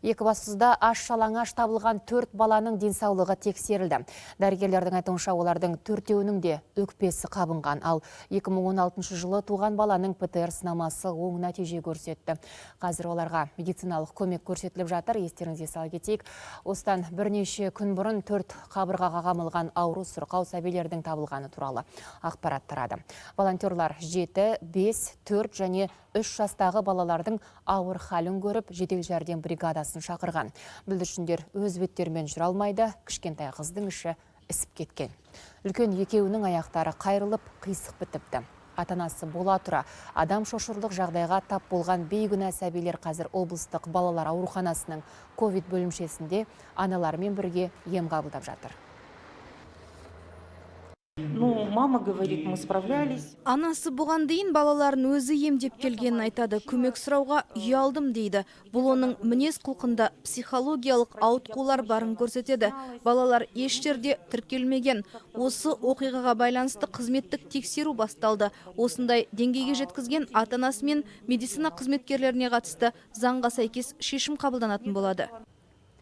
Екібастұзда аш жалаңаш табылған төрт баланың денсаулығы тексерілді. Дәрігерлердің айтуынша, олардың төртеуінің де өкпесі қабынған. Ал 2016 жылы туған баланың ПТР сынамасы оң нәтиже көрсетті. Қазір оларға медициналық көмек көрсетіліп жатыр. Естеріңізге сала кетейік, осыдан бірнеше күн бұрын төрт қабырғаға қамалған ауру сырқау сәбилердің табылғаны туралы ақпарат тарады. Волонтерлар 7, 5, 4 және 3 жастағы балалардың ауыр халін көріп, жедел жәрдем бригадасын шақырған. Бүлдіршіндер өз беттерімен жүре алмайды, кішкентай қыздың іші ісіп кеткен. Үлкен екеуінің аяқтары қайырылып, қисық бітіпті. Ата-анасы бола тұра адам шошырлық жағдайға тап болған бейкүнә сәбилер қазір облыстық балалар ауруханасының ковид бөлімшесінде аналарымен бірге ем қабылдап жатыр. Ну, мама говорит, мы справлялись. Анасы бұған дейін балаларын өзі емдеп келгенін айтады. Көмек сұрауға ұялдым дейді. Бұл оның мінез құлқында психологиялық ауытқулар барын көрсетеді. Балалар еш жерде тіркелмеген. Осы оқиғаға байланысты қызметтік тексеру басталды. Осындай деңгейге жеткізген ата-анасы мен медицина қызметкерлеріне қатысты заңға сәйкес шешім қабылданатын болады.